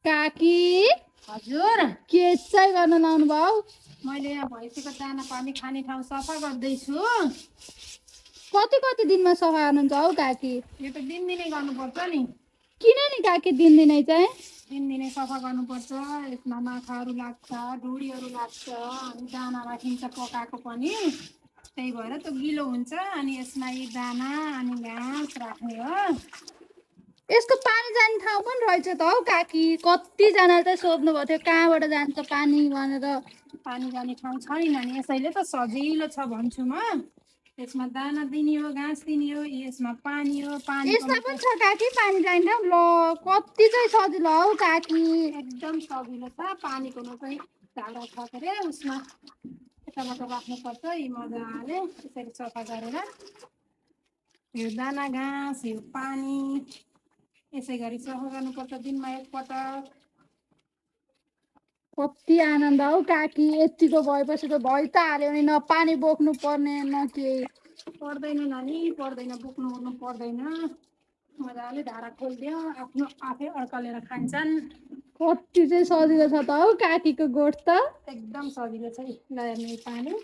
काकी हजुर के चाहिँ गर्न लाउनु भयो? मैले यहाँ भैँसीको दाना पानी खाने ठाउँ सफा गर्दैछु। कति कति दिनमा सफा गर्नुहुन्छ हौ काकी? यो त दिनदिनै गर्नुपर्छ नि। किन नि काकी दिनदिनै चाहिँ? दिनदिनै सफा गर्नुपर्छ। यसमा माछाहरू लाग्छ, ढुँडीहरू लाग्छ, अनि दाना राखिन्छ पकाएको पनि, त्यही भएर त्यो गिलो हुन्छ। अनि यसमा यी दाना अनि घाँस राख्ने हो। यसको पानी जाने ठाउँ पनि रहेछ त हौ काकी। कतिजनाले चाहिँ सोध्नुभएको थियो कहाँबाट जान्छ पानी भनेर। पानी जाने ठाउँ छैन नि, यसैले त सजिलो छ भन्छु म। यसमा दाना दिने हो, घाँस दिने हो, यसमा पानी हो। पानी यसमा पनि छ काकी पानी जाने ठाउँ। ल कति चाहिँ सजिलो हौ काकी। एकदम सजिलो छ। पानीको चाहिँ झाडा छ के अरे, उसमा यताबाट राख्नुपर्छ। यी मजाले यसरी सफा गरेर यो दाना घाँस, यो पानी यसै गरी सफा गर्नुपर्छ दिनमा एकपटक। कति आनन्द हौ काकी। यतिको भएपछि त भइ त हाल्यो नि, न पानी बोक्नु पर्ने न के। पर्दैन नानी, पर्दैन, बोक्नु ओर्नु पर्दैन। मजाले धारा खोलिदियो, आफ्नो आफै अड्कलेर खान्छन्। कति चाहिँ सजिलो छ त हौ काकीको गोठ त। एकदम सजिलो छ। ल हेर्नु पानी